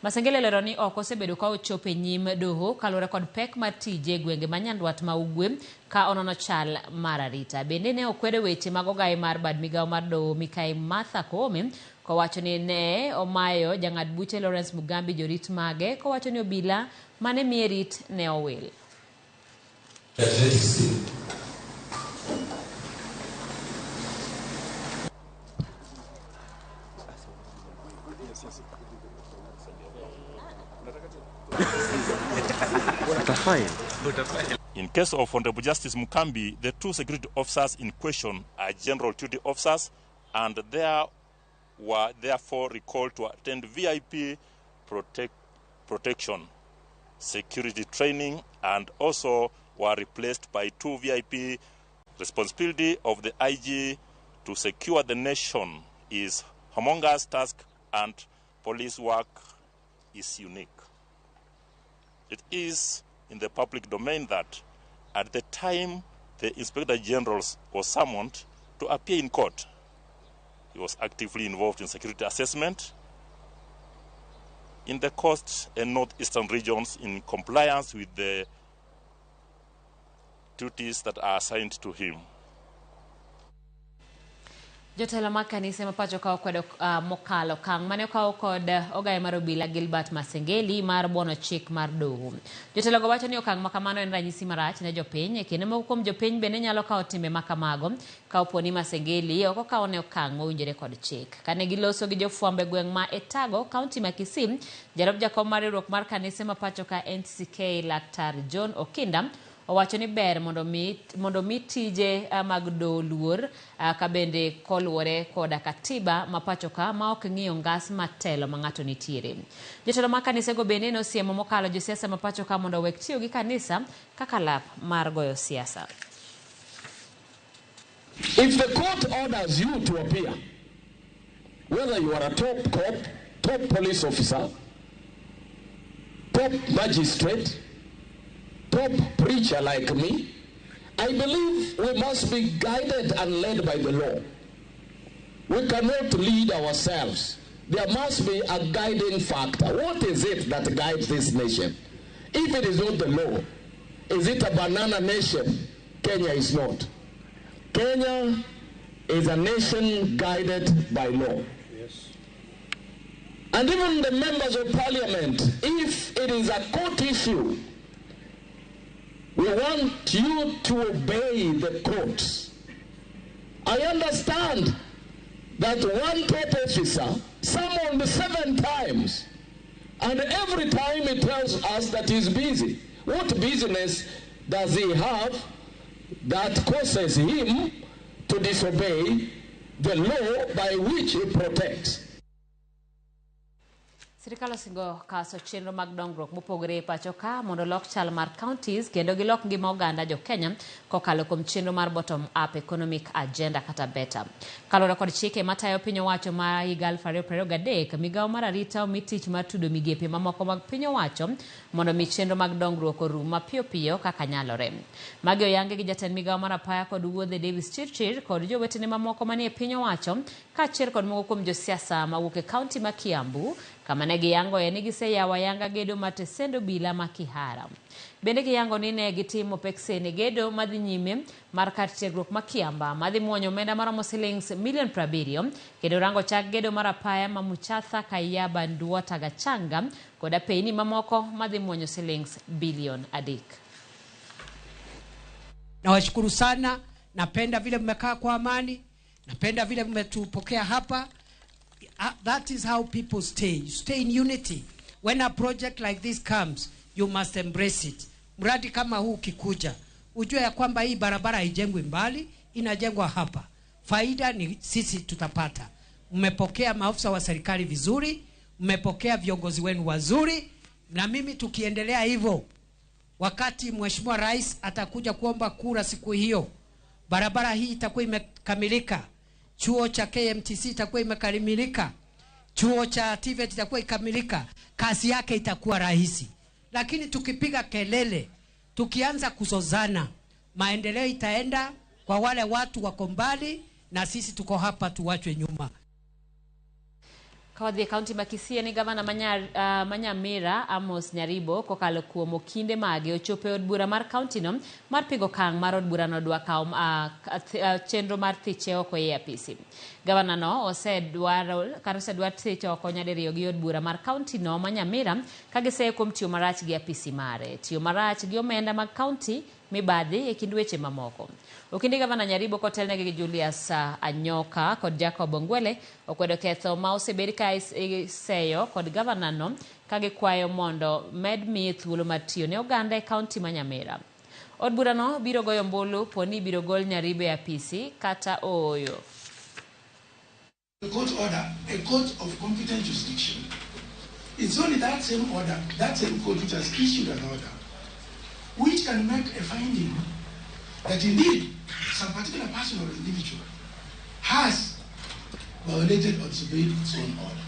Masengeli olero ni ok osebedo ka ochopo e nyim doho kaluwore kod pek mar tije e gwenge ma Nyandwat ma Ugwe ka onono chal mar arita. Bende ne okwedo weche mag ogaye mar bad migawo mar doho Mikai Martha Koome kowacho ni ne omayo jang'ad buche Lawrence Mugambi jorit mage kowacho ni obila mane miye rit ne owil. In case of Honorable Justice Mukambi, the two security officers in question are general duty officers and there were therefore recalled to attend VIP protection, security training, and also were replaced by two VIP. Responsibility of the IG to secure the nation is humongous task and police work is unique. It is in the public domain that at the time the Inspector General was summoned to appear in court, he was actively involved in security assessment in the coast and northeastern regions in compliance with the duties that are assigned to him. Jotelo mag kanise ma pacho ka okwedo mokalo okang' mane okaw kod ogaye mar obila Gilbert Masengeli mar buono chik mar doho. Jotelogo wacho ni okang' ma kamano en ranyisi marach ne jopiny kendo moko kuom jopiny bende nyalo kawo timbe ma kamago ka opo ni Masengeli ok okawne okang' mowinjore kod chik. Kane giloso gi jofwambo e gweng' ma Etago, kaunti ma Kisii, jalup jakom mar riwruok mar kanise ma pacho ka NCCK Laktar John Okinda owacho ni ber mondo mi tije mag doho luor ka bende koluwore koda katiba ma pacho ka ma ok ng'iyo ngas matelo ma ng'ato nitiere. Jotelo mag kanisego bende nosiemo mokalo josiasa ma pacho ka mondo owek tiyo gi kanisa kaka lap mar goyo siasa. If the court orders you to appear, whether you are a top cop, top police officer, top magistrate, top preacher like me, I believe we must be guided and led by the law. We cannot lead ourselves. There must be a guiding factor. What is it that guides this nation? If it is not the law, is it a banana nation? Kenya is not. Kenya is a nation guided by law. Yes. And even the members of parliament, if it is a court issue, we want you to obey the courts. I understand that one top officer summoned 7 times, and every time he tells us that he's busy. What business does he have that causes him to disobey the law by which he protects? Sirikal osingo kaso chenro mag dongruok mopogore e pacho ka mondo olok chal mar counties kendo gilok ngima oganda jo Kenya kokalo kuom chenro mar bottom up economic agenda kata BETA. Kaluwore kod chike matayo piny owacho ma higa 2023, migawo mar arita omi tich mar tudo migepe mamoko mag piny owacho mondo mi chenro mag dongruok orum mapiyo piyo kaka nyalore. Magi oyangi gi jatend migawo mar apaya kod wuodhe Davis Chirchir kod jowetene mamoko manie piny owacho kaachiel kod moko kuom josiasa mawuok e kaunti ma Kiambu kama ne giyango ni giseyawo ayanga gedo mar tesend obila ma Kihara. Bende giyango ni ne gitimo peksen e gedo madhi nyime mar kar tiegruok ma Kiamba madhi muonyo omenda maromo silings milion 70 kendo rango chak gedo mar apaya ma Muchatha, Kayaba, Nduota, Gachanga kod apeyni mamoko madhi muonyo silings bilion 3. Nawashukuru sana, napenda vile mmekaa kwa amani, napenda vile mmetupokea hapa. That is how people stay. You stay in unity. When a project like this comes, you must embrace it. Mradi kama huu ukikuja, ujue ya kwamba hii barabara haijengwi mbali, inajengwa hapa. Faida ni sisi tutapata. Mmepokea maafisa wa serikali vizuri, mmepokea viongozi wenu wazuri, na mimi tukiendelea hivyo, wakati Mheshimiwa Rais atakuja kuomba kura siku hiyo, barabara hii itakuwa imekamilika. Chuo cha KMTC itakuwa imekamilika. Chuo cha TVET itakuwa ikamilika. Kazi yake itakuwa rahisi. Lakini tukipiga kelele, tukianza kuzozana, maendeleo itaenda kwa wale watu wako mbali na sisi tuko hapa tuwachwe nyuma. Ka wadhi e kaunti ma Kisii ni gavana ma Nyamira Amos Nyaribo kokalo kuom okinde mage ochopo e od bura mar kaunti no mar pingo okang' mar od burano dwa kawo chenro mar thiche oko e apisi. Gavana no osedwaro kata osedwar thich oko nyadiriyo gi od bura mar kaunti no ma Nyamira ka giseye kuom tiyo marach gi apisi mare. Tiyo marach gi omenda mag kaunti mibadhi e kind weche mamoko. Okinde gavana Nyaribo kotelnegi gi Julius Anyoka kod Jacob Ongwele okwedo ketho ma osebed ka iseyo kod gavana no ka gikwayo mondo med miye thuolo mar tiyo ne oganda e kaunti ma Nyamira. Od burano biro goyo ombulu poni ibiro gol Nyaribo e apisi kata ooyo. The court order, a court of competent jurisdiction. It's only that same order, that same court which has issued an order, which can make a finding that indeed some particular person or individual has violated or disobeyed its own order.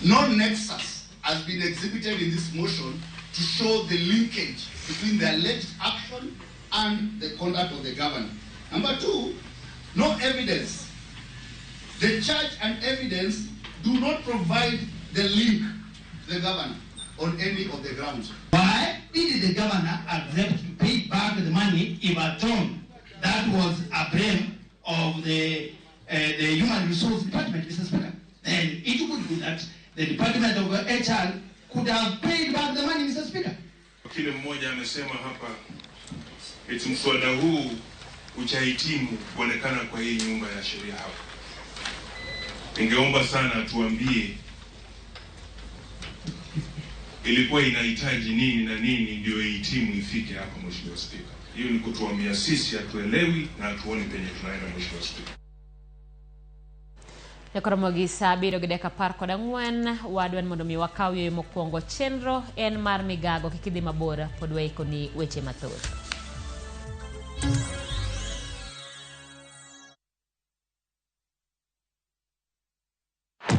No nexus has been exhibited in this motion to show the linkage between the alleged action and the conduct of the governor. Number two, no evidence. The charge and evidence do not provide the link to the governor on any of the grounds. Why did the governor accept to pay back the money if at all that was a blame of the Human Resource Department, Mr. Speaker? Then it could be that the Department of HR could have paid back the money, Mr. Speaker. Wakili mmoja amesema hapa eti mswada huu uchahitimu kuonekana kwa hii nyumba ya sheria hapa. Ningeomba sana tuambie ilikuwa inahitaji nini na nini ndio ihitimu ifike hapa, Mheshimiwa Spika. Hiyo ni kutuambia sisi hatuelewi na hatuoni penye tunaenda, Mheshimiwa Spika. Nyakoromogi sa 7:14 wadwan mondo mi wakaw yweyo mokwongo. Chenro en mar migago kik idhi mabor pod waikoni weche mathoth.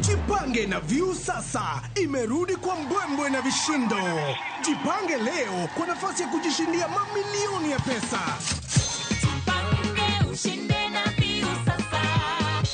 Jipange na Viusasa imerudi kwa mbwembwe na vishindo. Jipange leo kwa nafasi ya kujishindia mamilioni ya pesa. Jipange ushinde na Viusasa.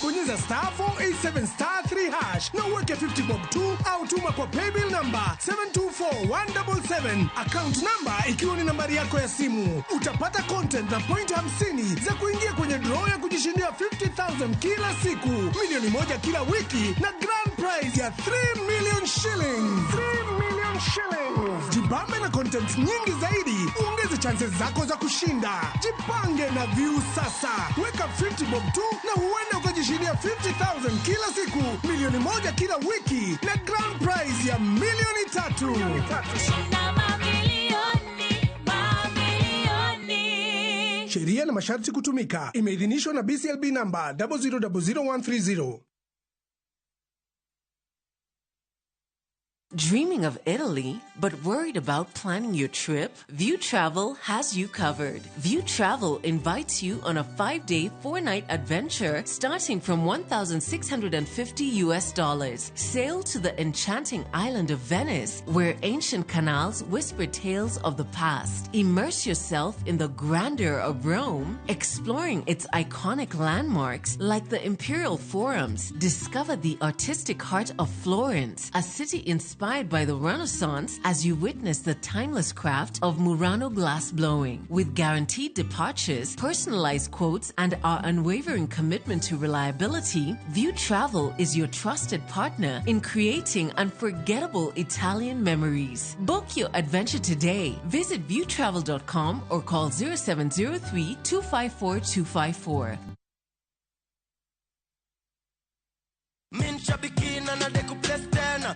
Bonyeza star 487 star 3 hash na uweke 50 bob 2 au tuma kwa paybill number 724177, account number ikiwa ni nambari yako ya simu. Utapata content na point 50 za kuingia kwenye draw ya kujishindia 50,000 kila siku, milioni 1 kila wiki na grand prize ya 3 million shillings. 3 million shillings. Jibambe na content nyingi zaidi, uongeze chances zako za kushinda. Jipange na Viusasa. Weka 50 bob 2 na huenda ukajishindia 50,000 kila siku, milioni 1 kila wiki na grand prize ya milioni 3. Shinda mamilioni, mamilioni. Sheria na masharti kutumika. Imeidhinishwa na BCLB number 0000130. Dreaming of Italy, but worried about planning your trip? View Travel has you covered. View Travel invites you on a 5-day, 4-night adventure starting from $1,650 US. Sail to the enchanting island of Venice, where ancient canals whisper tales of the past. Immerse yourself in the grandeur of Rome, exploring its iconic landmarks like the Imperial Forums. Discover the artistic heart of Florence, a city inspired by the Renaissance, as you witness the timeless craft of Murano glass blowing. With guaranteed departures, personalized quotes, and our unwavering commitment to reliability, View Travel is your trusted partner in creating unforgettable Italian memories. Book your adventure today. Visit viewtravel.com or call 0703 254 254.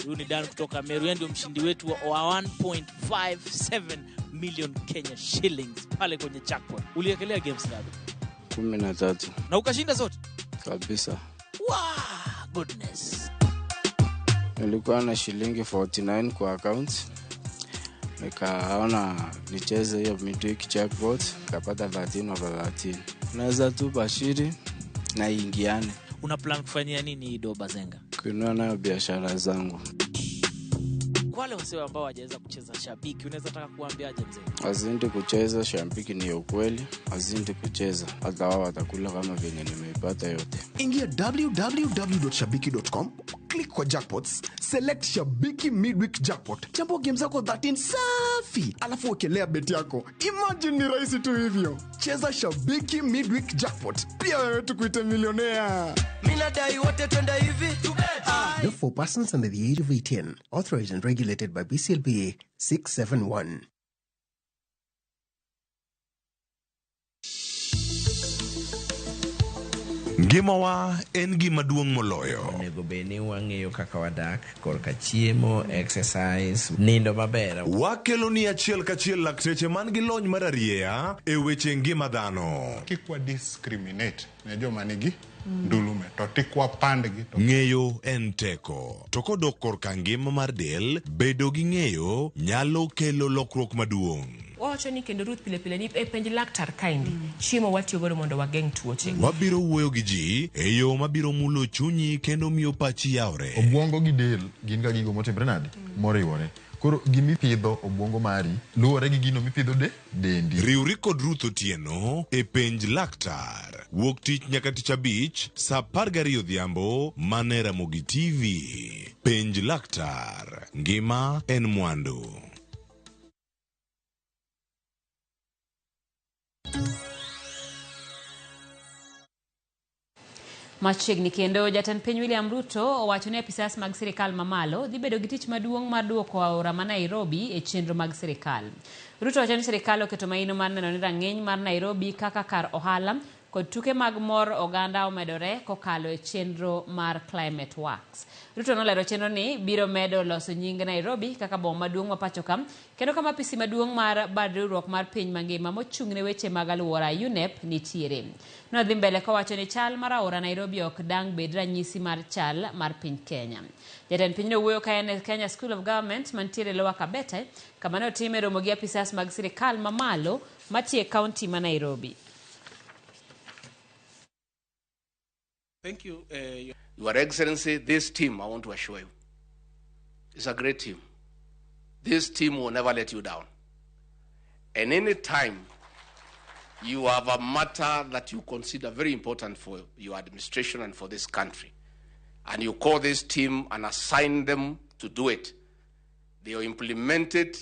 Huyu ni Dan kutoka Meru, ndio mshindi wetu wa 1.57 million Kenya shillings pale kwenye jackpot. Uliekelea games ngapi? 13. Na ukashinda zote? Kabisa. Wow, goodness. Nilikuwa na shilingi 49 kwa account. Nikaona nicheze hiyo midweek jackpot, nikapata 13 over 13. Naweza tu bashiri na ingiane. Una plan kufanyia nini hii doba Zenga? Kununua nayo biashara zangu. Kwa wale wasio ambao hawajaweza kucheza shabiki, unaweza taka kuambiaje mzee? Wazidi kucheza shabiki ni ukweli, wazidi kucheza. Hata wao watakula kama vile nimekula. Nimeipata yote. Ingia www.shabiki.com, click kwa jackpots, select Shabiki Midweek Jackpot, chambua game zako 13 safi, alafu wekelea bet yako. Imagine ni rahisi tu hivyo. Cheza Shabiki Midweek Jackpot, pia wewe tukuite milionea. Minadai wote twende hivi. Not for persons under the age of 18. Authorized and regulated by BCLBA 671. Ngimawa en gima duong' moloyo. Onego bed ni wang'eyo kaka wadak korka chiemo, exercise, nindo maber. Wakelo ni achiel kachiel lakteche man gi lony mar arieya e weche ngima dhano. Kik wa discriminate ne joma nigi ndulume to tik wapandgi to Ng'eyo en teko. To kodok korka ngima mar del, bedo gi ng'eyo nyalo kelo lokruok maduong'. Wawacho ni kendo Ruth pile pile ni e penj laktar kaendi chiemo watiyo godo mondo wageng' tuoche. Wabiro wuoyo gi ji e yo mabiro mulo chunyi kendo miyo pachi yawre. Obwongo gi del gin ga gigo motimre nade? Moriwore. Koro gimipidho obwongo mari luwore gi gino mipidho de dendi. Riwri kod Ruth Otieno e penj laktar. Wuok tich nyaka tich abich saa 12 odhiambo mane Ramogi TV. Penj laktar. Ngima en mwandu. Machiegni kendo jatend piny William Ruto owacho ni apisas mag sirikal mamalo dhi bedo gi tich maduong' mar duoko aora ma Nairobi e chenro mag sirikal. Ruto wacho ni sirikal oketo maino mar neno ni rang'iny mar Nairobi kaka kar ohala kod tuke mag mor oganda omedore kokalo e chenro mar Climate Works. Ruto nolero chenro ni biro medo loso nying Nairobi kaka boma maduong' ma pacho ka kendo kama apisi maduong' mar bad riwruok mar piny mangima mochung' ne weche mag alwora UNEP nitiere. Nodhi mbele kowacho ni chal mar aora Nairobi ok dang' bed ranyisi mar chal mar piny Kenya. Jatend pinyno wuoyo ka en e Kenya School of Government mantiere Lower Kabete kama ne otime romo gi apisas mag sirikal mamalo matiyo e kaunti ma Nairobi. Thank you. Your Excellency, this team, I want to assure you, is a great team. This team will never let you down. And any time you have a matter that you consider very important for your administration and for this country, and you call this team and assign them to do it, they will implement it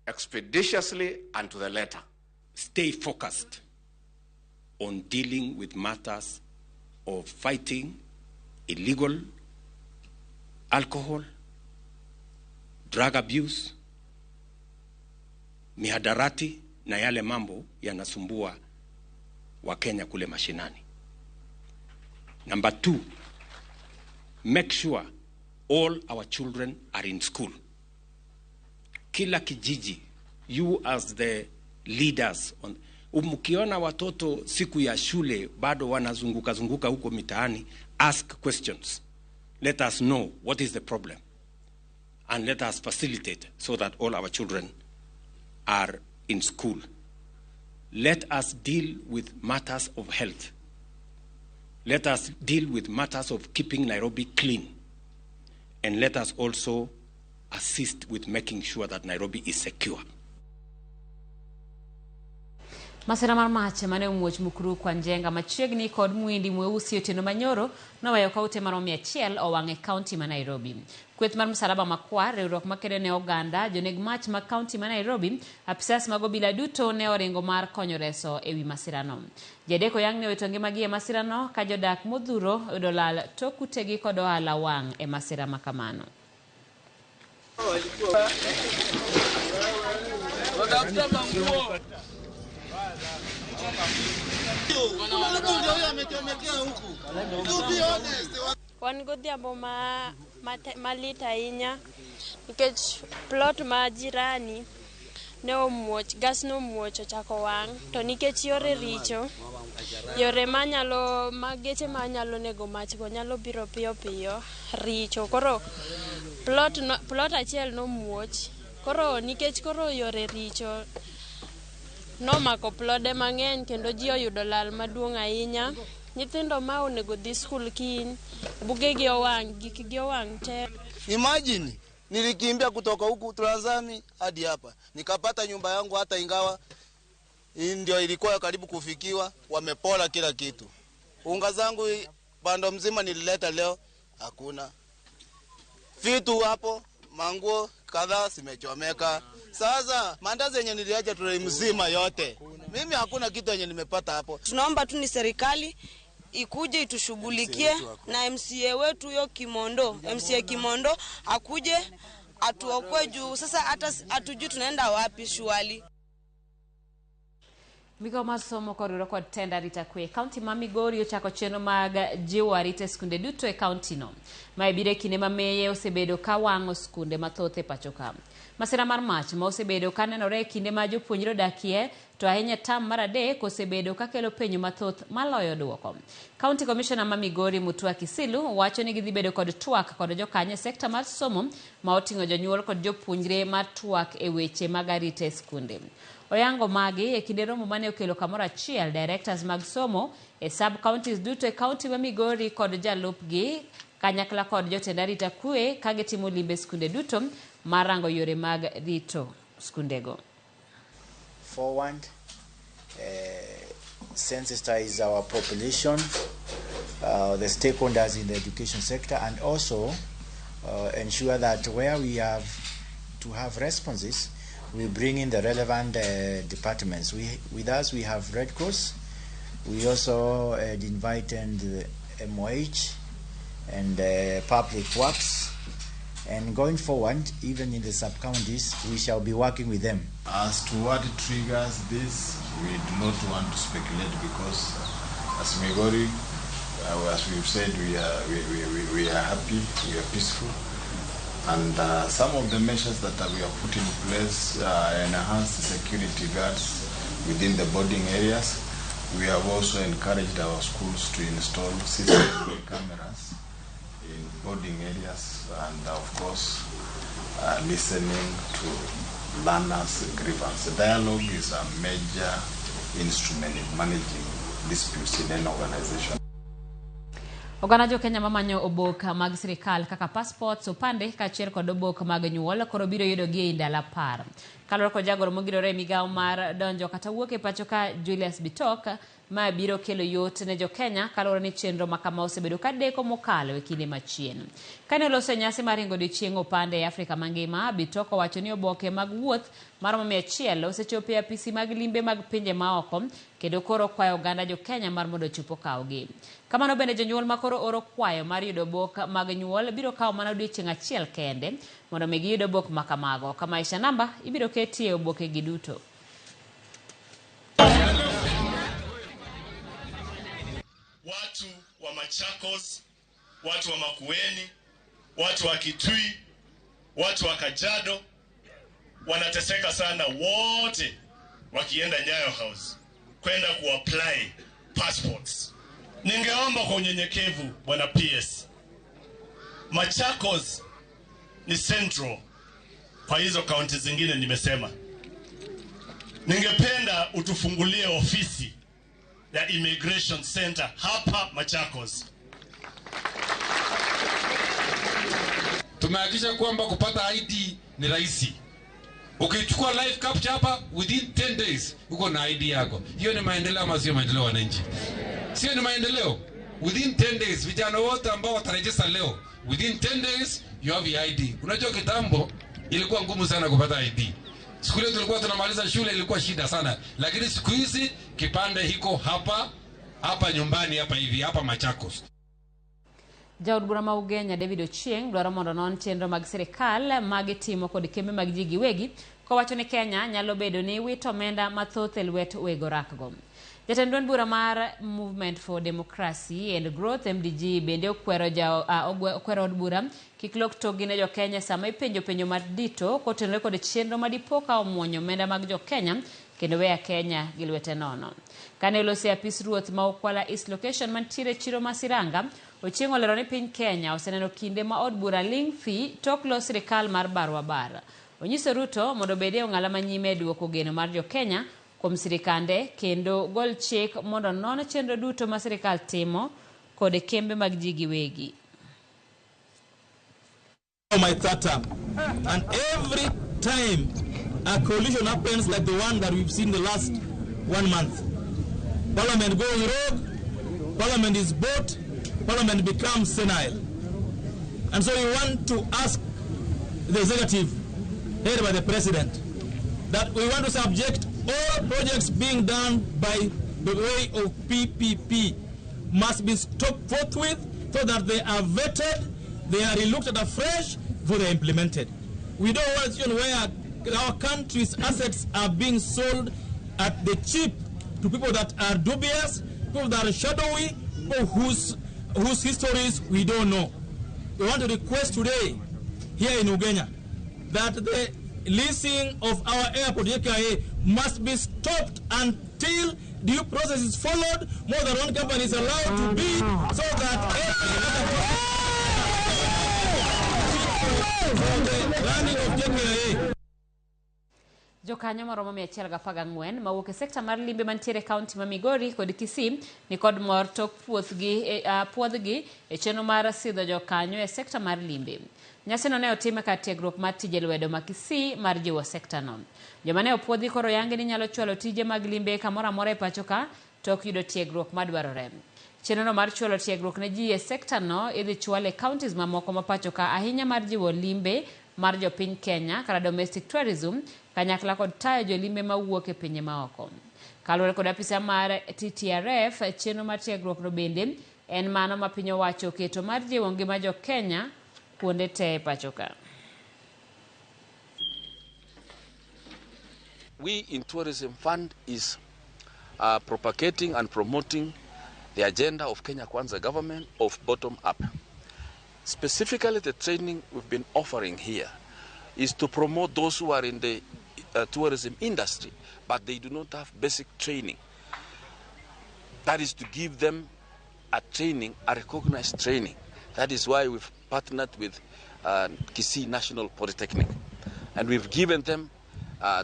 expeditiously and to the letter. Stay focused on dealing with matters of fighting illegal alcohol, drug abuse, mihadarati na yale mambo yanasumbua Wakenya kule mashinani. Number 2, make sure all our children are in school. Kila kijiji, you as the leaders on mkiona watoto siku ya shule bado wanazunguka zunguka huko mitaani, ask questions. Let us know what is the problem. And let us facilitate so that all our children are in school. Let us deal with matters of health. Let us deal with matters of keeping Nairobi clean. And let us also assist with making sure that Nairobi is secure. Masira mar mach mane omuoch Mukuru kwa Njenga machiegni kod Muhindi Mweusi otieno manyoro noweyo ka ute maromo 100 owang' e kaunti ma Nairobi. Kweth mar Msalaba Makwar, riwruok makedo ne oganda, joneg mach mag kaunti ma Nairobi, apisas mag obila duto ne oringo mar konyo reso ewi masirano. Ji adek oyang' ne owito ngimagi e masirano ka jodak modhuro oyudo lal tok utegi kod ohala wang' e masira makamano. Wan godhiambo malit ahinya nikech plot ma jirani ne omuoch, gas nomuoch ochako wang' to nikech yore richo, yore manyalo ma geche manyalo nego mach go nyalo biro piyo piyo richo. Koro plot achiel nomuoch, koro nikech koro yore richo nomako plode mang'eny kendo ji oyudo lal maduong' ahinya. Nyithindo ma onego dhi skul kiny, bugegi owang', gikgi owang' te. Imagine nilikimbia kutoka huku Tranzami hadi hapa, nikapata nyumba yangu, hata ingawa ndio ilikuwa karibu kufikiwa, wamepola kila kitu. Unga zangu bando mzima nilileta leo hakuna. Vitu hapo manguo kadhaa zimechomeka. Sasa mandazi yenye niliacha trei mzima yote, mimi hakuna kitu yenye nimepata hapo. Tunaomba tu ni serikali ikuje itushughulikie na MCA wetu huyo Kimondo, MCA Kimondo akuje atuokoe juu sasa hata hatujui tunaenda wapi shuali. Migao mar somo kod riwruok kod tend arita kwe kaunti ma Migori ochako chenro mag jiwo arita e skunde duto e kaunti no. Mae biro e kinde ma meye osebedo ka wang'o skunde mathoth e pacho ka. Masira mar mach ma osebedo ka nenore e kinde ma jopuonjre odakie to ahinya tam mar 3 osebedo ka kelo penjo mathoth maloyo duoko. County Commissioner ma Migori Mutua Kisilu wacho ni gidhi bedo kod twak kod jokanyo e sekta mar somo ma oting'o jonyuol kod jopuonjre mar twak e weche mag arita e skunde. Oyango magi e kinde romo mane okelo kamoro achiel directors mag somo e sub counties duto e kaunti ma Migori kod jalupgi kanyakla kod jotend arita kwe ka gitimo limbe skunde duto mar rango yore mag rito skundego. Forward, sensitize our population, the stakeholders in the education sector, and also ensure that where we have to have responses, we bring in the relevant departments. With us, we have Red Cross. We also invited the MOH and Public Works. And going forward, even in the sub-counties, we shall be working with them. As to what triggers this, we do not want to speculate because as Migori, as we've said, we are happy, we are peaceful. And some of the measures that we have put in place enhance the security guards within the boarding areas. We have also encouraged our schools to install CCTV cameras in boarding areas and, of course, listening to learners' grievance. Dialogue is a major instrument in managing disputes in an organization. Oganda jo Kenya mamanyo oboke mag sirikal kaka passports, opande kaachiel kod oboke mag nyuol koro biro yudogi e ndalo 10. Kaluwore kod jagoro mogirore e migawo mar donjo kata wuok e pacho ka Julius Bitok, ma biro kelo yot ne jo Kenya kaluwore ni chenro ma kama osebedo ka deko mokalo e kinde machien. Kane oloso e nyasi mar ringo odiochieng' opande e Afrika mangima, Bitok owacho ni oboke mag wuoth maromo 100 osechopo e apisi mag limbe mag pinje maoko kendo koro kwayo oganda jo Kenya mar mondo ochop okawgi. Kamano bende jonyuol ma koro oro kwayo mar yudo obok mag nyuol biro kawo mana odiochieng' achiel kende mondo mi giyud obok ma kamago. Kama Aisha namba ibiro ketie oboke gi duto. Watu wa Machakos, watu wa Makueni, watu wa Kitui, watu wa Kajiado wanateseka sana wote wakienda Nyayo House kwenda kuapply passports. Ningeomba kwa unyenyekevu Bwana PS, Machakos ni central kwa hizo kaunti zingine nimesema. Ningependa utufungulie ofisi ya Immigration Center hapa Machakos. Tumehakikisha kwamba kupata ID ni rahisi. Ukichukua live capture hapa within 10 days uko na ID yako. Hiyo ni maendeleo ama sio maendeleo wananchi? Sio ni maendeleo. Within 10 days vijana wote ambao wataregister leo, within 10 days you have your ID. Unajua kitambo ilikuwa ngumu sana kupata ID. Siku ile tulikuwa tunamaliza shule ilikuwa shida sana, lakini siku hizi kipande hiko hapa hapa nyumbani hapa hivi hapa Machakos. Jaod bura ma Ugenya David Ochieng dwaro mondo non chenro mag sirikal mag timo kod kembe mag ji giwegi kowacho ni Kenya nyalo bedo ni wito omenda mathoth e lwet weg orakgo. Jatend duond bura mar Movement for Democracy and Growth MDG bende okwero od bura kik lok tokgi ne jo-Kenya sama ipenjo penjo madito kotenore kod chenro madipo ka omuonyo omenda mag jo-Kenya kendo weya Kenya gi lwete nono. Kane oloso e apis ruoth ma Ukwala East Location mantiere chiro ma Siranga, Ochieng olero ni piny Kenya oseneno kinde ma od bura ling' thi tok los sirikal mar barwa bar. Onyiso Ruto mondo obed e ong'ala manyime e duoko geno mar jo-Kenya kuom sirikande kendo gol chik mondo non chenro duto ma sirikal timo kod kembe mag ji giwegi. My third term. And every time a coalition happens like the one that we've seen the last 1 month, Parliament goes rogue, Parliament is bought, Parliament becomes senile. And so we want to ask the executive, headed by the president, that we want to subject all projects being done by the way of PPP must be stopped forthwith so that they are vetted, they are relooked at afresh before they are implemented. We don't want a situation where our country's assets are being sold at the cheap to people that are dubious, people that are shadowy, people whose histories we don't know. We want to request today, here in Ugenya, that the leasing of our airport, JKIA, must be stopped until due process is followed, more than one company is allowed to bid, so that every other for the running of JKIA. Jokanyo maromo 114 mawuok e sekta mar limbe mantiere e kaunti ma Migori kod Kisii ni kod mor tok puodhgi e chenro mar sidho jokanyo e sekta mar limbe. Nyasino ne otim e kar tiegruok mar tije lwedo ma Kisii mar jiwo sekta no. Joma ne opuodhi koro yangi ni nyalo chwalo tije mag limbe kamoro amora e pacho ka tok yudo tiegruok madwarore. Chenro mar chwalo tiegruok ne ji e sekta no idhi chwal e counties mamoko ma pacho ka ahinya mar jiwo limbe mar jopiny Kenya kata domestic tourism kanyakla kod tayo jolimbe mawuok e pinje maoko. Kaluwore kod apisa mar TTRF, chenro mar tiegruok no bende en mano ma piny owacho oketo mar jiwo ngima jo Kenya kuonde te e pacho ka. We in Tourism Fund is propagating and promoting the agenda of Kenya Kwanza government of bottom up. Specifically, the training we've been offering here is to promote those who are in the tourism industry, but they do not have basic training. That is to give them a training, a recognized training. That is why we've partnered with Kisii National Polytechnic. And we've given them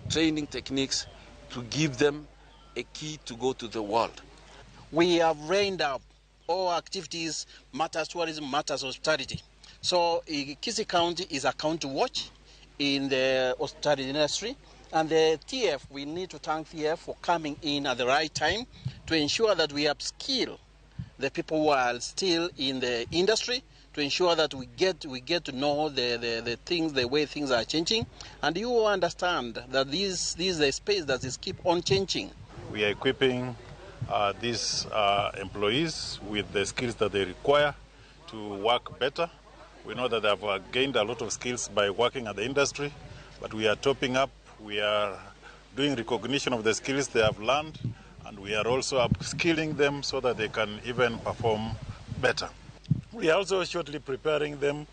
training techniques to give them a key to go to the world. We have reined up all activities, matters tourism, matters hospitality. So Kisii County is a county watch in the hospitality industry. And the TF, we need to thank TF for coming in at the right time to ensure that we upskill the people who are still in the industry, to ensure that we get to know the things, the way things are changing. And you understand that this is a space that is keep on changing. We are equipping these employees with the skills that they require to work better. We know that they have gained a lot of skills by working at the industry, but we are topping up, we are doing recognition of the skills they have learned, and we are also upskilling them so that they can even perform better. We are also shortly preparing them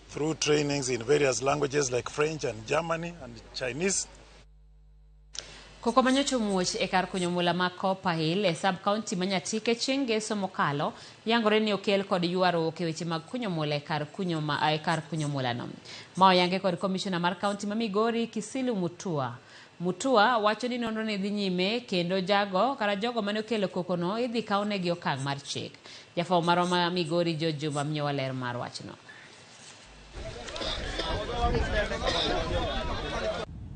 through trainings in various languages like French and Germany and Chinese. Koko manyocho muoch e kar kunyo mula ma Copper Hill e sub-county ma Nyatike chieng' ngeso mokalo yangore ni okel kod ywaruok e weche mag kunyo mula e kar kunyo mula no. Ma oyange kod komishona mar county ma Migori Kisilu Mutua. Mutua wacho ni nonro ne dhi nyime kendo jago kata jogo mane okelo koko no idhi kawnegi okang' mar chik. Jafwambo marwa ma Migori George Juma miyowa ler mar wachno.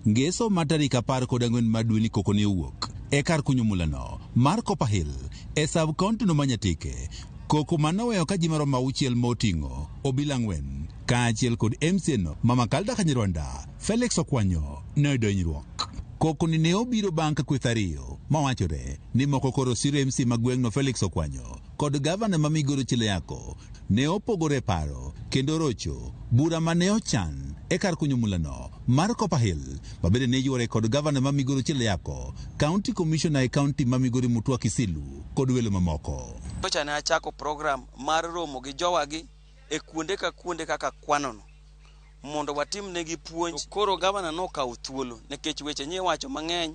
Ngeso mar tarik 14 mar dweni koko ne owuok e kar kunyo mulano mar Copper Hill e sub-county no ma Nyatike. Koko manoweyo ka ji maromo 6 moting'o obila 4 kaachiel kod MCA no Mama Kalda Kanyarwanda Felix Okwanyo ne oyudo hinyruok. Koko ni ne obiro bang' ka kweth ariyo mawachore ni moko koro siro MC ma gweng'no Felix Okwanyo kod gavana ma Migori Chile Yako ne opogore paro kendo rocho bura mane ochan e kar kunyo mulano mar Copper Hill mabende ne ywore kod gavana ma Migori Chile Yako, County Commissioner e county ma Migori Mutua Kisilu kod welo mamoko. Kocha ne achako program mar romo gi jowagi e kuonde ka kuonde kaka kwanono mondo watim negi puonj. Koro gavana nokawo thuolo nikech weche nye wacho mang'eny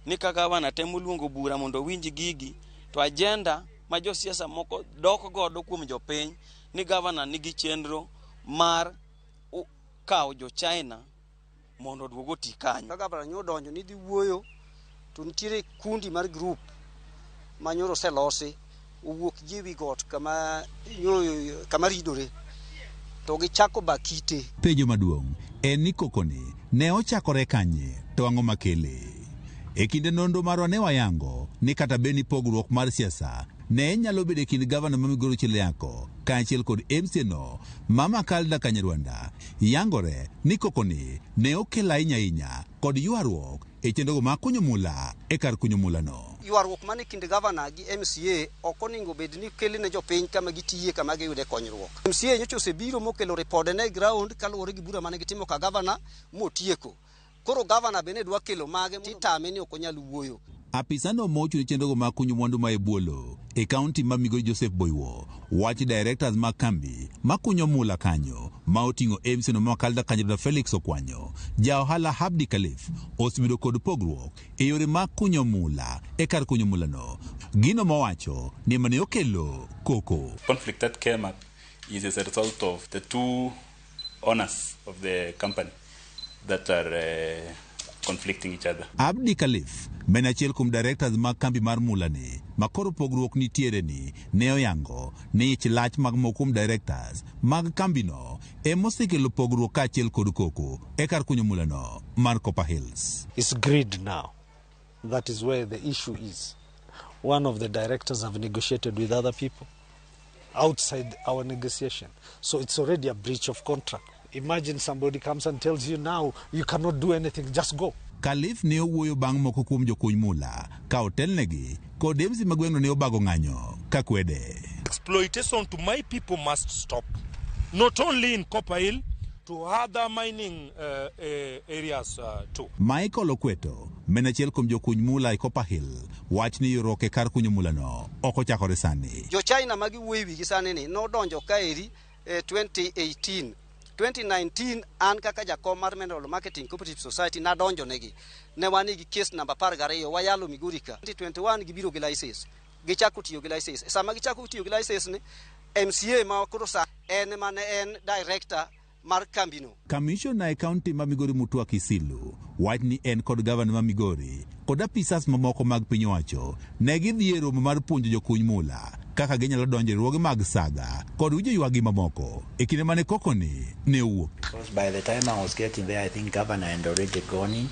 ni ka gavana temo luongo bura mondo owinj gigi to agenda ma josiasa moko dok godo kuom jopiny ni gavana nigi chenro mar kawo jo China mondo oduog oti kanyo. Ka gavana nyo donjo ni dhi wuoyo to nitiere kundi mar group ma nyoro oselosi owuok gi ewi got kama kama ridore to gichako bakite. Penjo maduong' en ni kokoni ne ochakore kanye to ang'o makele? E kinde nonro marwa ne wayango ni kata bed ni pogruok mar siasa ne nyalo bedo e kind gavana ma Migori Ochieng Yako kaachiel kod MCA no Mama Kalda Kanyarwanda yangore ni kokoni ne okelo ahinya ahinya kod ywaruok e chenrogo mag kunyo mula e kar kunyo mulano. Ywaruok man e kind gavana gi MCA ok onego bed ni kelo ne jopiny kama gitiye kama giyude konyruok. MCA nyocha osebiro mokelo ripode ne ground kaluwore gi bura mane gitimo ka gavana motieko. Koro gavana bende dwa kelo mage titame ni ok onyal wuoyo. Apisano mochung' ne chenrogo mag kunyo mwandu ma e bwo lowo e kaunti ma Migori Joseph Boywo wacho directors mag kambi makunyo mula kanyo ma oting'o MCA no ma Kalda Kanyarwanda Felix Okwanyo, ja ohala Habdi Khalif osebedo kod pogruok e yore mag kunyo mula e kar kunyo mulano. Gino mowacho ni ema ne okelo koko. Conflict that came up is as a result of the two owners of the company that are conflicting each other. Abdi Khalif, ma en achiel kuom directors mag kambi mar mula ni, ma koro pogruok nitiere ni, ne oyango ni ich lach mag moko kuom directors mag kambino emosekelo pogruok kaachiel kod koko e kar kunyo mulano mar Copper Hills. It's greed now. That is where the issue is. One of the directors have negotiated with other people outside our negotiation. So it's already a breach of contract. Imagine somebody comes and tells you now you cannot do anything, just go. Khalif ne owuoyo bang' moko kuom jokuny mula ka otelnegi kod MC ma gweng'no ne obago ng'anyo ka kwede. Exploitation to my people must stop. Not only in Copper Hill, to other mining areas too. Michael Okweto, ma en achiel kuom jokuny mula e Copper Hill, wach ni ywaruok e kar kunyo mulano ok ochakore sani. Jo China ma giwuoyo e wigi sani ni nodonjo kaeri 2018 2019 an kaka jakom mar Mineral Marketing Cooperative Society nadonjo negi. Ne wan gi case namba 12 wayalo Migori ka. 2021 gibiro gi license. Gichako tiyo gi license. Sama gichako tiyo gi license ni MCA ma koro sa en mane en director mar kambino. Kamishona e kaunti ma Migori Mutua Kisilu wach ni en kod gavana ma Migori kod apisas mamoko mag piny owacho ne gidhi e romo mar puonjo jokuny mula kaka ginyalo donjo e riwruoge mag saga kod winjo ywakgi mamoko e kinde mane koko ni ne owuok. Because by the time I was getting there, I think governor had already gone in,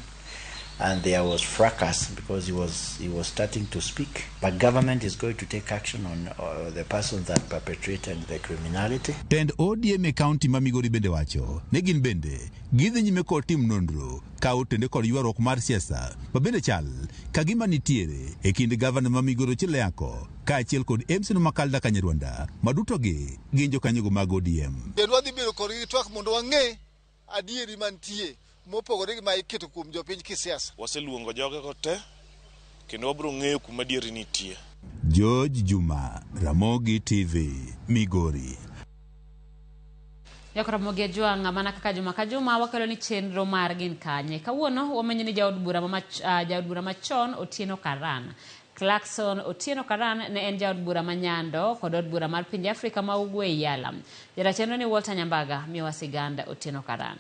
and there was fracas because he was starting to speak. But government is going to take action on the persons that perpetrated the criminality. Tend ODM e kaunti ma Migori bende wacho ni gin bende gidhi nyime kod tim nonro ka otende kod ywaruok mar siasa ma bende chal ka gima nitiere e kind gavana ma Migori Ochieng Yako kaachiel kod MCA no ma Kalda Kanyarwanda ma duto gi gin jokanyogo mag ODM. Kendo wadhi bedo kodgi gi twak mondo wang'e adieri mantie mopogore gi ma iketo kuom jopiny kisiasa. Waseluongo jogego te kendo wabiro ng'eyo kuma adieri nitie. George Juma, Ramogi TV, Migori. Jok Ramogi Ajwang' mana kaka juma ka juma wakelo ni chenro mar gin kanye. Kawuono wamenyo ni jaod bura jaod bura machon Otieno Karan. Clarkson Otieno Karan ne en jaod bura ma Nyando kod od bura mar pinje Afrika ma Ugwe Yala. Jata chenro ni Walter Nyambaga miyowa sigand Otieno Karan.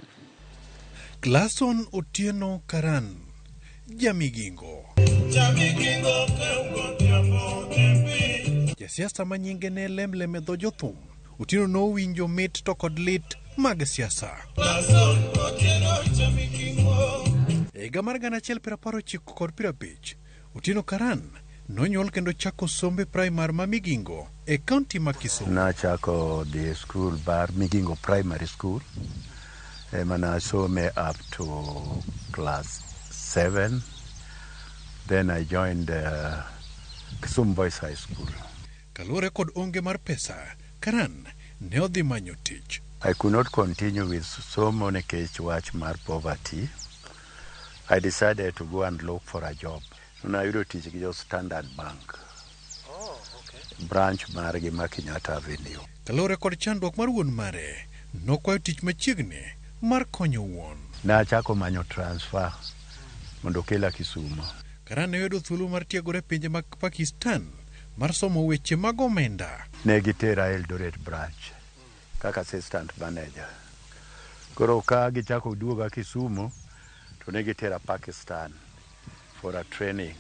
Clarkson Otieno Karan, Jamigingo. Jasiasa ma nyinge ne lemlem e dho jothum, Otieno nowinjo mit to kod lit mag siasa. E higa mar 1950, Otieno Karan nonyuol kendo chako sombe primar ma Migingo e kaunti ma Kisumu. Nachako dhi e skul mar Migingo Primary School ema nasome up to class 7. Then I joined Kisumu Boys High School. Kaluwore kod onge mar pesa, Karan ne odhi manyo tich. I could not continue with somo nikech wach mar poverty. I decided to go and look for a job. Nayudo tich gi jo Standard Bank. Branch margi ma Kenyatta Avenue. Kaluwore kod chandruok mar wuon mare, nokwayo tich machiegni mar konyo wuon. Nachako manyo transfer mondo okela Kisumu. Karan ne oyudo thuolo mar tiegore e pinje mag Pakistan mar somo weche mag omenda. Ne gitera Eldoret branch kaka assistant manager. Koro ka gichako duoga Kisumu to ne gitera Pakistan for a training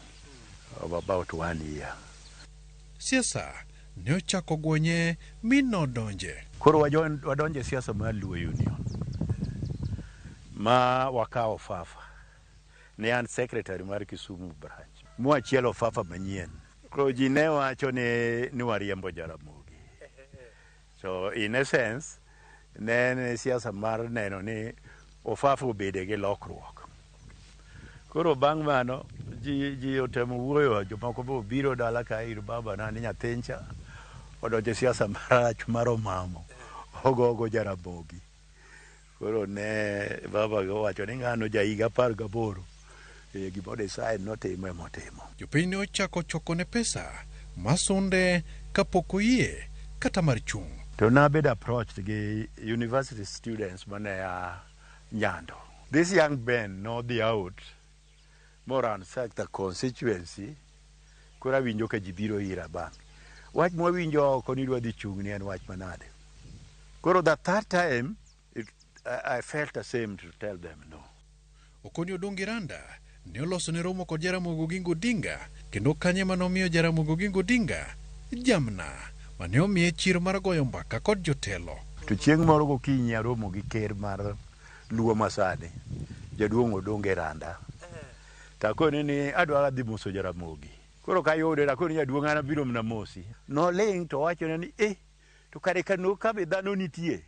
of about one year. Siasa ne ochako gwonye mi nodonje. Koro wadonjo e siasa mar Luo Union ma wakawo Fafa. Ne an secretary mar Kisumu branch. Mwachielo Fafa manyien. Koro ji ne wacho ni wariembo Jaramogi. So in essence, ne en siasa mar neno ni Ofafa obede gi lokruok. Koro bang' mano, ji otemo wuoyo, jomoko be obiro dala ka ir baba na ni nyathincha odonjo e siasa marach mar omamo, ogogo Jaramogi. Koro ne baba owacho ni ng'ano ja higa 18, gima decide notimo emotimo. Jopiny ne ochako chokone pesa masunde kapok oyie kata mar chung'. To nabedo approached gi university students mane a Nyando. This young Ben nodhi out moransack the constituency, koro awinjo ka ji biro ira bang'e. Wach mwawinjo oko ni idwa dhi chung' ni en wach manade. Koro the third time, I felt ashamed to tell them no. Okoni Odongi Randa ne oloso ne romo kod Jaramogi Oginga Odinga kendo kanye manomiyo Jaramogi Oginga Odinga jamna mane omiye chir mar goyo mbaka kod jotelo. To chieng' moro gokinyi aromo gi ker mar Luo masani, jaduong' Odonge Randa. Takone ni adwa dhi moso Jaramogi. Koro kayude takone jaduong' an abiro mana mosi. Noling' to owachone ni to kare kano ka be dhano nitie.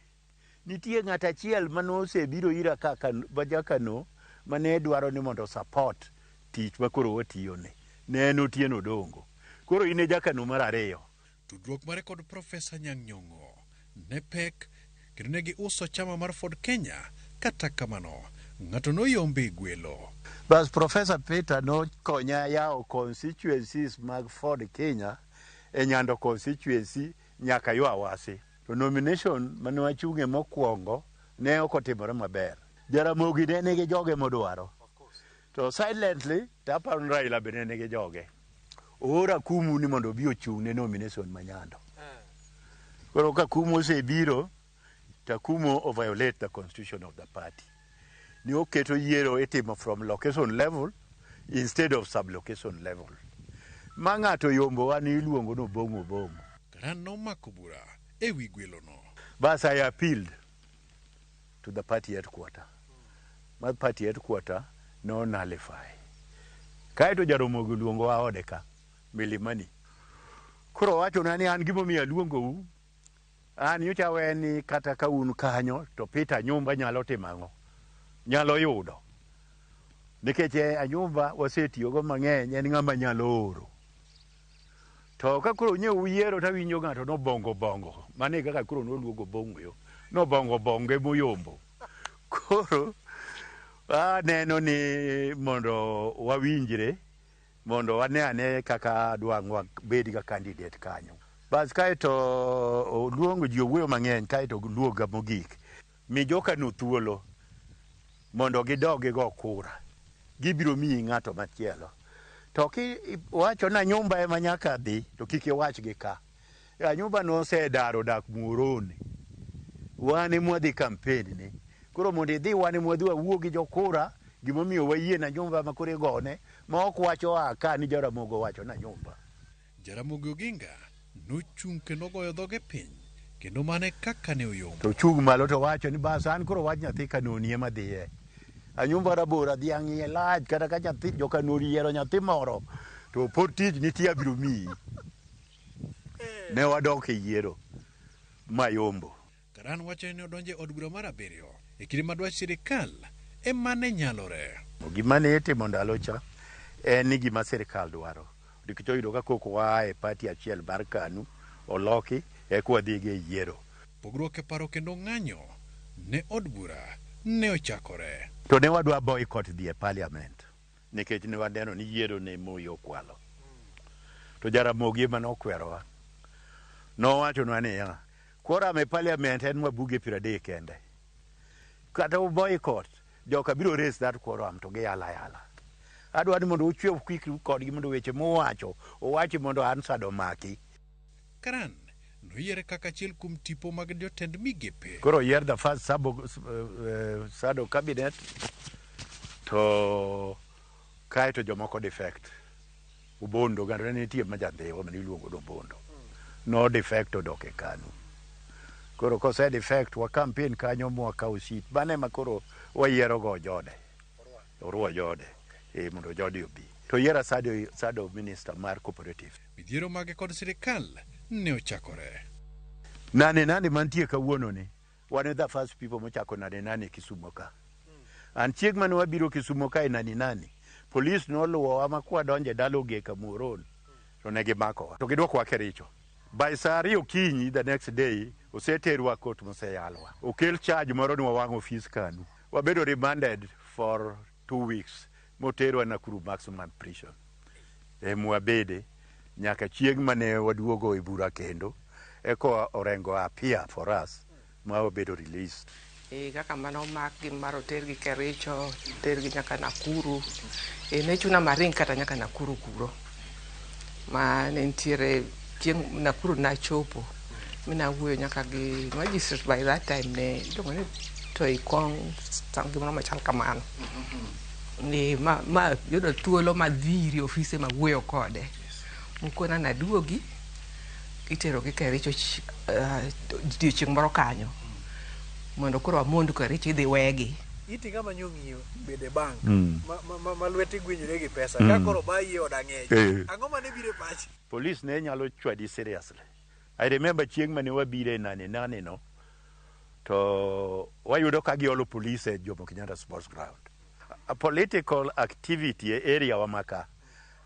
Nitie ng'at achiel mane osebiro ira kaka majakano mane dwaro ni mondo support tich ma koro watiyone. Ne en Otieno Odongo. Koro in e jakano mar ariyo. Tudruok mare kod Profesa Anyang' Nyong'o ne pek kendo ne giuso chama mar Ford Kenya kata kamano ng'ato noyombe e gwelo. Bas Professor Peter nokonya yawo constituencies mag Ford Kenya e Nyando constituency nyaka yo Awasi. To nomination mane wachung'e mokwongo ne ok otimore maber. Jaramogi ne nigi joge modwaro. To silently, to aparo ni Raila be ne nigi joge. Oora Kumu ni mondo obi ochung' ne nomination ma Nyando. Koro ka Kumu osebiro, to Kumu o violate the constitution of the party. Ni oketo yiero itimo from location level instead of sub-location level. Ma ng'ato yombowa ni iluongo ni Obong'o Obong'o. Karan nomako bura ewi gwelono. Bas I appealed to the party headquarter. Ma party headquarter no nullify. Kaeto Jaramogi oluongowa ode ka, Milimani. Koro owachona ni an gimomiyo aluongou, an nyocha awe ni kata ka un kanyo to Peter Anyumba nyalo timo ang'o? Nyalo yudo. Nikech Anyumba wasetiyogo mang'eny, en ng'ama nyalo oro. To ka koro nye uyiero tawinjo ng'ato nobongo bongo. Mano e kaka koro noluongo Obong'o yo. Nobongo bonge moyombo. Koro aneno ni mondo wawinjre mondo wane ane kaka dwang' wabed ga candidate kanyo. Bas kaeto oluongo ji owuoyo mang'eny kaeto oluonga mogik. Mi jokano thuolo mondo gidog gigo kura. Gibiro miyi ng'ato machielo. To kiwacho ni Anyumba ema nyaka dhi, to kik iwach gi ka. Anyumba nosedaro dak Muhoroni. Wan ema wadhi campaign ne. Koro mondo idhi wan ema wadhi wawuo gi jokura gimomiyo wayie na Anyumba ma koro igone ma ok wacho oa ka ni Jaramogi owacho na Anyumba. Jaramogi Oginga nochung' kendo ogoyo dhoge piny kendo mane kaka ne oyombo. To ochung' malo to wacho ni bas an koro wach nyathi kanoni ema dhiye. Anyumba rabora dhiang' iye lach kata ka nyathi jokanoni yiero nyathi moro to pod tich nitie abiro miyi. Ne wadok e yiero mayombo. Karan wacho ni odonjo e od bura mar abiriyo e kinde ma dwach sirikal ema ne nyalore. Gima ne itimo ndalo cha en ni gima sirikal dwaro. Nikech oyudo ka koko waa e party achiel mar KANU oloki eka wadhi go e yiero. Pogruok e paro kendo ng'anyo ne od bura ne ochakore. To ne wadwa boycott dhi e parliament nikech ne waneno ni yiero ne Moi okwalo. To Jaramogi ema nokwerowa. Nowachonwa niya, quorum e parliament en wabunge 30 kende. Kata u boycott, joka biro raise that quorum to giyalo ayala. Adwa ni mondo uchwe kikru kodgi mondo weche muwacho owachi mondo Hansard omaki. Karan noyiere kaka achiel kuom tipo mag jotend migepe. Koro oyier the first shadow cabinet to kaeto jomoko defect. Obondo, ng'ato ne nitie ma jandhiwa mane iluongo ni Obondo. No defect odok e KANU. Koro kose defect wa campaign kanyo mwakawo seat. Mano ema koro wayiero go Ojode. Orwa Ojode. Mondo Ojode obi. To yiera shadow minister mar cooperative. Midhiero mage kod sirikal ne ochakore. Nane nane mantie kawuono ni, wan the first people mochako nane nane Kisumo ka. An chieng' mane wabiro Kisumo ka e nane nane, police noluwowa ma kwadonjo e dala Ogeka Muoron, to ne gimakowa. To gidwokowa Kericho. By saa 2 okinyi the next day, oseterwa court moseyalwa. Okel charge moro ni wawang'o ofis KANU. Wabedo remanded for 2 weeks, moterwa Nakuru Maximum Prison. Emwabede nyaka chieng' mane waduogo e bura kendo, eko Orengo appear for us, ma wabedo released. Kaka mano omakgi mar otergi Kericho, otergi nyaka Nakuru. Ne chuna maring kata nyaka Nakuru kuro. Ma ne nitiere chieng' Nakuru nachopo. Mi nawuoyo nyaka gi magistrate by that time ne iluongo ni Toikong, gimoro machal kamano. Ni ma yudo thuolo madhi ire ofise mawuoyo kode. Mokona naduogi iterogi Kericho odiochieng' moro kanyo. Mondo koro wamond Kericho idhi wegi. Iti ng'ama nyong'iyo bede bank ma lwete gwenyore gi pesa ka koro bayi e od ang'ech. Ang'o mane biro e pachi? Police ne nyalo chwadi seriously. I remember chieng' mane wabire nane nane no, to wayudo ka giolo police e Jomo Kenyatta Sports Ground. A political activity e area wa maka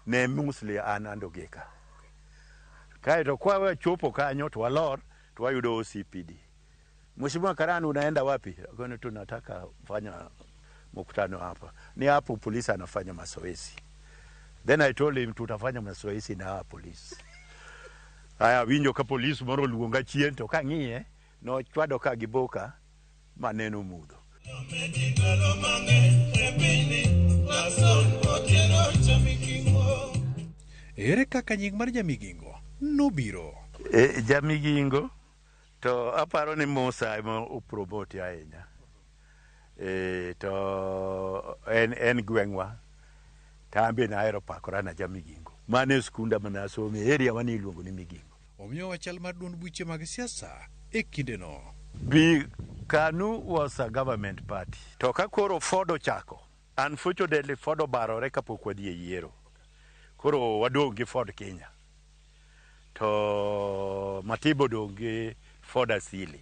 ne mostly an and Ogeka. Kaeto kwa wachopo kanyo to walor to wayudo OCPD. Mheshimiwa Karani, unaenda wapi? Kwani tunataka kufanya mkutano hapa. Ni hapo polisi anafanya mazoezi. Then I told him tutafanya mazoezi na hawa polisi. Aya winjo ka polisi moro luonga chien to kang'iye nochwado ka giboka maneno mudho. Ere kaka nying mar Jamigingo nobiro? Jamigingo to aparo ni Musa ema opromote ahinya. To en gweng'wa. To an be nahero pakora na Jamigingo. Mano e skunda mane asome, area mane iluongo ni Migingo. Omiyo chal mar duond buche mag siasa e kindeno. Bi KANU was a government party. To ka koro Ford ochako, unfortunately Ford obarore kapok wadhi e yiero. Koro wadong' gi Ford Kenya. To Matibo dong' gi Ford Asili.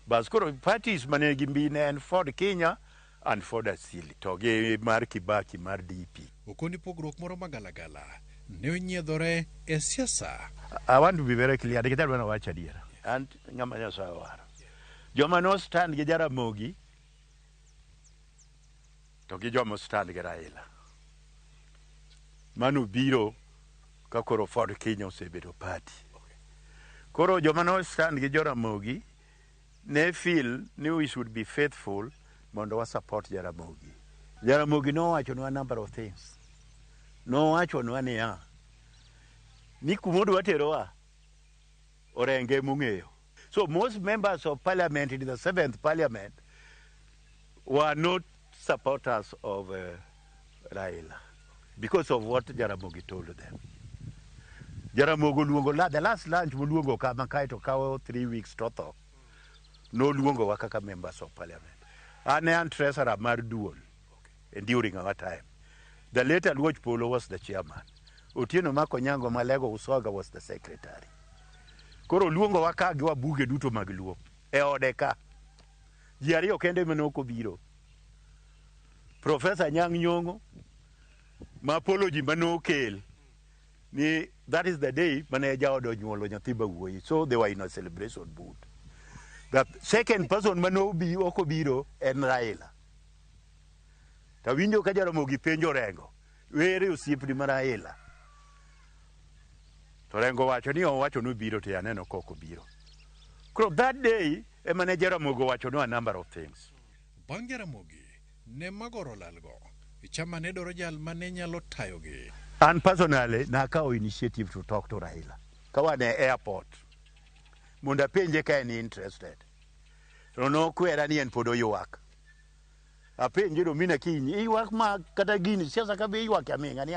Bas koro parties mane gimbi ne en Ford Kenya and Ford Asili. To gi mar Kibaki mar DP. Okoni pogruok moro magalagala ne onyiedhore e siasa. I want to be very clear. Nikech adwa nawacho adiera. An ng'ama Nyasaye owaro. Joma no stand gi Jaramogi to gi joma stand gi Raila. Mano biro ka koro Ford Kenya osebedo party. Koro joma no stand gi Jaramogi ne feel ni we should be faithful mondo wa support Jaramogi. Jaramogi nowachonwa a number of things. Nowachonwa niya, ni kumodwa terowa Orenge mong'eyo. So most members of parliament in the 7th parliament were not supporters of Raila because of what Jaramogi told them. Jaramogi luongo la, the last lunch moluongo kama kae to kawo 3 weeks to tho. Noluongo wa kaka members of parliament. An ne an treasurer mar duol during our time. The later Luoch Polo was the chairman. Otieno Makonyango Malego Usoga was the secretary. Koro luongo wa ka gi wabuge duto mag Luo e ode ka. Ji ariyo kende mane ok obiro. Professor Anyang' Nyong'o ma apology mane okel ni that is the day mane jaode onyuolo nyathi ma wuoyi. So they were in a celebration mood. The second person mane ok obiro en Raila. Tawinjo ka Jaramogi penjo Orengo, were osiepni mar Raila. To Orengo wacho ni owacho ni obiro to aneno ka ok obiro. Koro that day ema ne Jaramogi owacho a number of things. Bang' Jaramogi ne magoro lalgo, chama ne dwaro jal mane nyalo tayogi. An personally nakawo initiative to talk to Raila. Ka wan e airport mondo apenje ka en interested. To nokwera ni en pod oywak. Apenje to mina kiny iywak ma kata gini siasa ka be iywak aming'a ni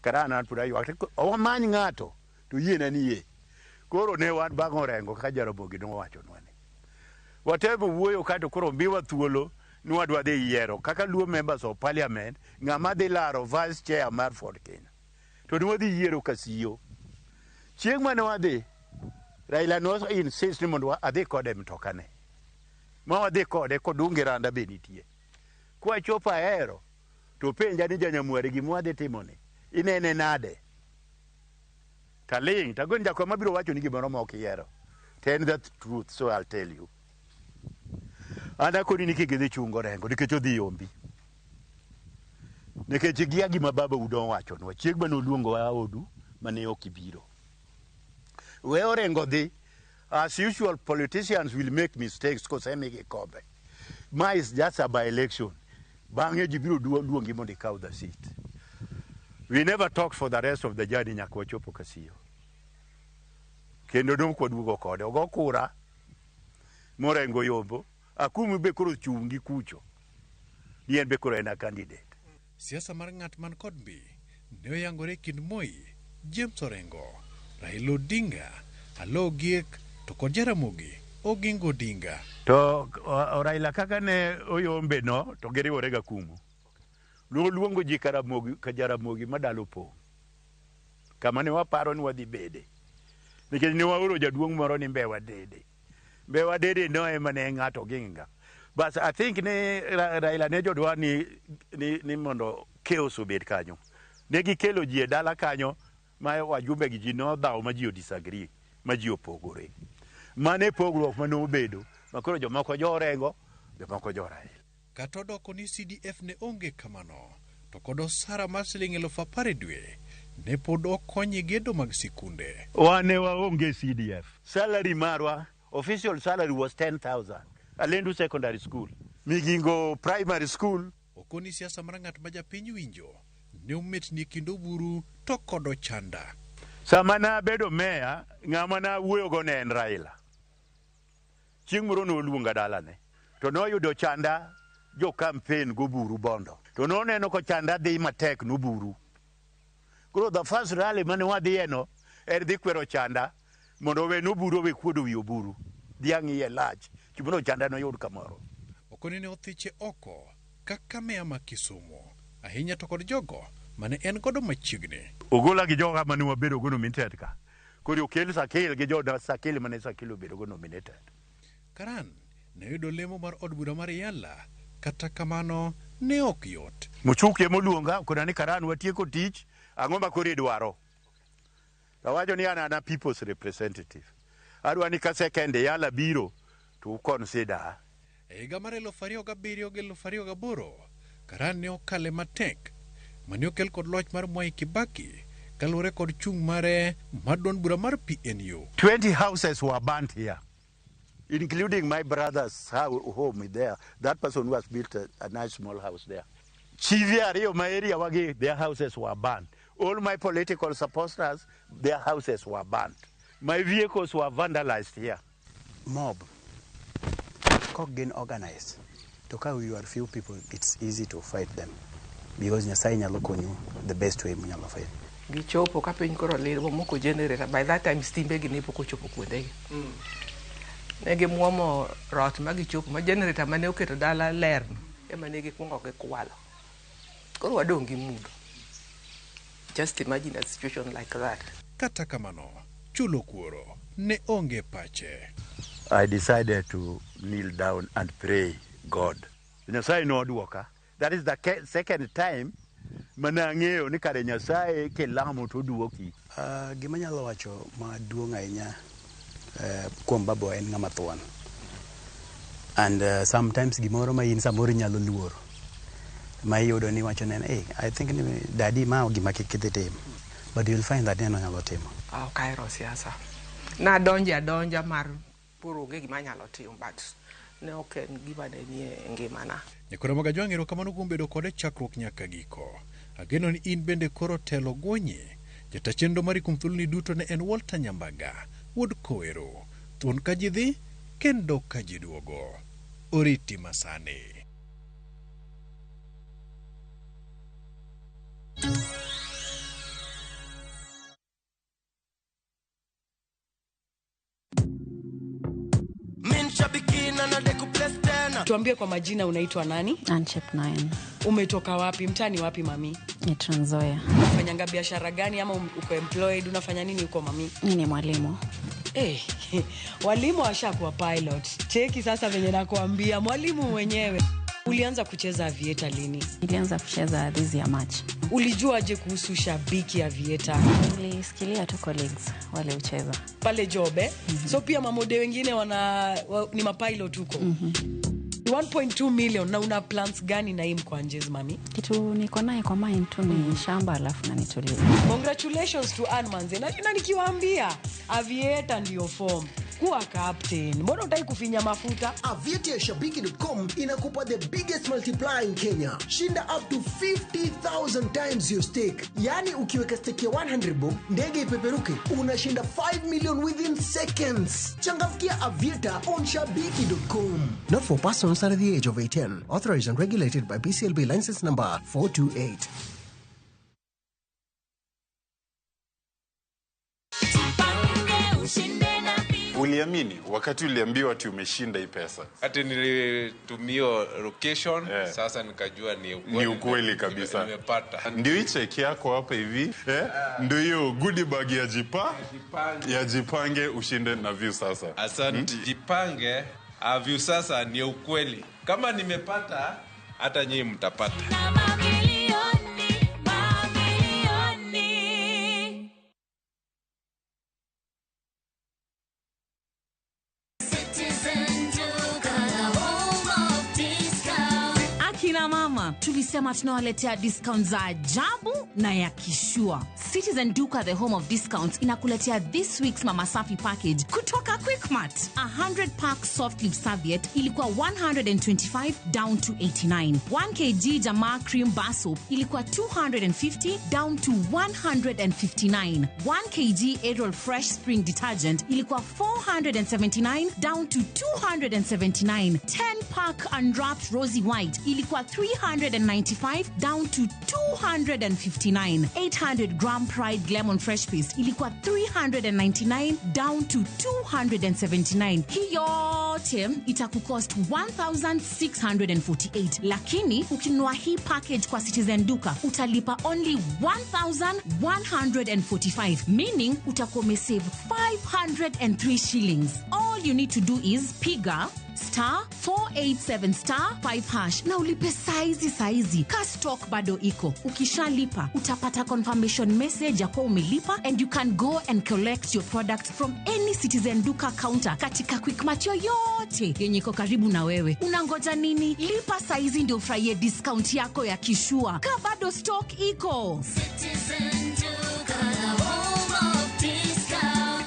kara an pod aywak. Wamany ng'ato to yiena ni yie. Koro ne wan bang' Orengo kaka Jaramogi nowachonwa ni. Watemo wuoyo kato koro miwa thuolo Ni wadwa dhi yiero kaka Luo members of parliament ng'ama dhi laro vice chair mar Ford Kenya. To ne wadhi yiero Kasiyo. Chieng' mane wadhi, Raila no insist ni mondo adhi kode e mtokane. Ma wadhi kode kodungi randa be nitie. Kwachopo Ahero, to penja ni janyamware gima wadhi timoni, inene nade? Taling', tagoni jakwa mabiro wacho ni gimoro ma ok ihero. To en the truth, so I'll tell you. An akoni ni kik idhi chung Orengo nikech odhi yombi. Nikech gia gima baba udo owachonwa, chieng' mane oluongowa odu mane ok ibiro. We Orengo dhi, as usual politicians will make mistakes kosemigi kombe. Ma is just a by-election. Bang'e ji biro luongi mondo ikaw the seat. We never talked for the rest of the journey nyaka wachopo Kasiyo. Kendo dong' kwaduogo kode. Ogo kura, morengo yombo, Akumu be koro chung' gi kucho. Ni en be koro en a candidate. Siasa mar ng'at man kod mbi ne oyangore e kind Moi, James Orengo, Raila Odinga, Aloo Ogiek to kod Jaramogi Oginga Odinga. To Raila kaka ne oyombe no to giriwore ga Akumu. Noluongo ji ka Jaramogi ma dala opong'. Kama ne waparo ni wadhi bede. Nikech ne waoro jaduong' moro ni Mbewa Dede. Mbewa Dede no ema ne ng'ato Oginga. But I think ni Raila ne jodwa ni mondo chaos obed kanyo. Ne gikelo ji e dala kanyo ma wajumbe gi ji nodhawo ma ji o disagree, ma ji opogore. Mano e pogruok mane obedo, ma koro jomoko jo Orengo, jomoko jo Raila. Kata odoko ni CDF ne onge kamano, to kod osara mar siling 10,000 e dwe, ne pod okonye gedo mag sikunde. Wan ne waonge CDF. Salary marwa, official salary was 10,000. Alendu Secondary School, Migingo Primary School. Okoni siasa mar ng'at ma japiny winjo ne ometni e kind Oburu to kod Ochanda. Sama nabedo meya, ng'ama nawuoyogo ne en Raila. Chieng' moro noluonga dalane, to noyudo Ochanda jo campaign goburu Bondo. To noneno kochanda dhi matek noburu. Koro the first rally mane wadhiye no, en dhi kwero Ochanda mondo owe noburu owe kuodo wi Oburu. Dhiang' iye lach, chimono Ochanda noyud kamoro. Okoni ne othiche oko kaka meya ma Kisumu, ahinya to kod jogo mane en godo machiegni. Ogola gi joga mane wabedo go nominated ka. Koro okel Sakil gi joda Sakil mane Sakil obedo go nominated. Karan ne oyudo lemo mar od bura mar Yala, kata kamano ne ok yot. Muchuki emoluonga okona ni Karan watieko tich, ang'o ma koro idwaro? Awacho ni an a people's representative. Adwa ni ka second Yala biro to uconsider. E higa mar 2007 gi 2008, Karan ne okale matek mane okel kod loch mar Mwai Kibaki kaluwore kod chung' mare mar duond bura mar PNU. 20 houses were burnt here, including my brother's home there. That person who has built a nice small house there. Chivi ariyo ma area wagi, their houses were burnt. All my political supporters, their houses were burnt. My vehicles were vandalized here. Mob, kok gin organized, to ka you are few people, it's easy to fight them. Because Nyasaye nyalo konyu the best way munyalo fight. Gichopo ka piny koro lir, momoko generator. By that time, stimbe gi ne pok ochopo kuondegi. Ne gimuomo rot ma gichopo, ma generator mane oketo dala ler no, ema ne gikwongo gikwalo. Koro wadong' gi mudho. Just imagine a situation like that. Kata kamano, chulo kuoro ne onge pache. I decided to kneel down and pray God. Nyasaye nodwoka. That is the second time mane ang'eyo ni kare Nyasaye kilamo to oduoki. Gima anyalo wacho maduong' ahinya kuom baba en ng'ama thuon. And sometimes gimoro ma in samoro inyalo luoro. Ma iyudo ni iwacho ne, hey, I think ni daddy ma gima kik idhi tim. But you'll find that en onyalo timo. Ok ahero siasa. Nadonje adonja mar puro onge gima anyalo timo, but ne ok en gima ne nie ngimana. Nyakora mag Ajwang', erokamano kuom bedo kode chakruok nyaka giko. Ageno ni in bende koro telo gwonyi. Jata chenro mari kuom thuoloni duto ne en Walter Nyambaga, wuod Kowero. Thuon ka ji dhi, kendo ka ji duogo. Oriti masani. Min shabiki na na deku place tena. Tuambie kwa majina, unaitwa nani? Anchep 9. Umetoka wapi? Mtaani wapi mami? Ni Trans Nzoia. Unafanyanga biashara gani ama uko employed? Unafanya nini huko mami? Mimi ni mwalimu. Eh, walimu washakuwa pilot. Cheki sasa venye nakuambia, mwalimu mwenyewe. Ulianza kucheza Aviator lini? Nilianza kucheza this year March. Ulijuaje kuhusu Shabiki Aviator? Nilisikilia tu colleagues wale ucheza. Pale job eh? So pia mamode wengine ni mapilot huko. 1.2 million, na una plans gani na hii mkwanjezi mami? Kitu niko naye kwa mind tu ni shamba alafu na nitulie. Congratulations to Ann manze. Na nikiwaambia Aviator ndio form. Kuwa captain. Mbona hutaki kufinya mafuta? Aviator ya Shabiki.com inakupa the biggest multiplier in Kenya. Shinda up to 50,000 times your stake. Yani ukiweka stake ya 100 bob, ndege ipeperuke, unashinda 5 million within seconds. Changamkia Aviator on Shabiki.com. Not for persons under the age of 18. Authorized and regulated by BCLB license number 428. Uliamini wakati uliambiwa ati umeshinda hii pesa? Ati nilitumia location, sasa nikajua ni ukweli. Ni ukweli kabisa. Nimepata. Ndio hii cheki yako hapa hivi, eh? Ndio hiyo goodie bag ya ya Jipange ushinde na Viusasa. Asante. Jipange, Viusasa ni ukweli. Kama nimepata, hata nyinyi mtapata. Akina mama, tulisema tunawaletea discount za ajabu na ya kishua. Citizen Duka, the home of discounts, inakuletea this week's Mama Safi package kutoka Quickmart. 100 pack soft leaf serviette ilikuwa 125 down to 89. 1 kg Jamaa cream bar soap ilikuwa 250 down to 159. 1 kg Ariel Fresh Spring detergent ilikuwa 479 down to 279. 10 pack unwrapped Rosy White ilikuwa 395 down to 259. 800 gram Pride Lemon Fresh Paste ilikuwa 399 down to 279. Hii yote itakucost 1648, lakini ukinunua hii package kwa Citizen Duka utalipa only 1145, meaning utakuwa umesave 503 shillings. All you need to do is piga star 487 star 5 hash na ulipe saizi saizi. Ka stock bado iko. Ukishalipa utapata confirmation message ya kuwa umelipa, and you can go and collect your product from any Citizen Duka counter katika Quickmart yoyote yenye iko karibu na wewe. Unangoja nini? Lipa saizi ndio ufurahie discount yako ya kishua. Ka bado stock iko. Citizen Duka, the home of discount.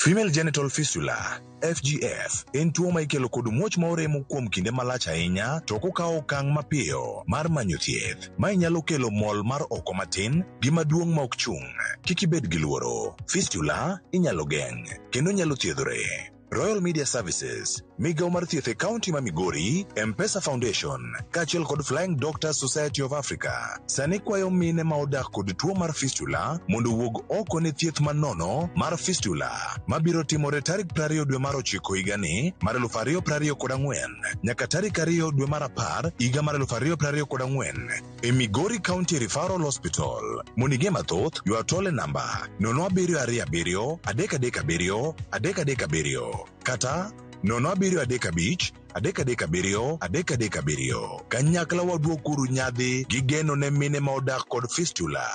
Female genital fistula FGF en tuo ma ikelo kod muoch ma oremo kuom kinde malach ahinya to ok okawo okang' mapiyo mar manyo thieth. Mae nyalo kelo mol mar oko matin gi maduong' ma ok chung'. Kik ibed gi luoro. Fistula inyalo geng' kendo nyalo thiedhore. Royal Media Services, migawo mar thieth e kaunti ma Migori, M-Pesa Foundation, kaachiel kod Flying Doctors Society of Africa, sani kwayo mine ma odak kod tuo mar fistula mondo owuog oko ne thieth manono mar fistula mabiro timore tarik 20 dwe mar 9 higani mar 2024 nyaka tarik 2 dwe mar 10 higa mar 2024 e Migori County Referral Hospital. Mondo ing'e mathoth, ywa tol e namba 0727 337 337 kata 0735 337 337. Kanyakla waduokuru nyadhi gi geno ne mine ma odak kod fistula.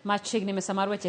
Machiegni mesa mar weche.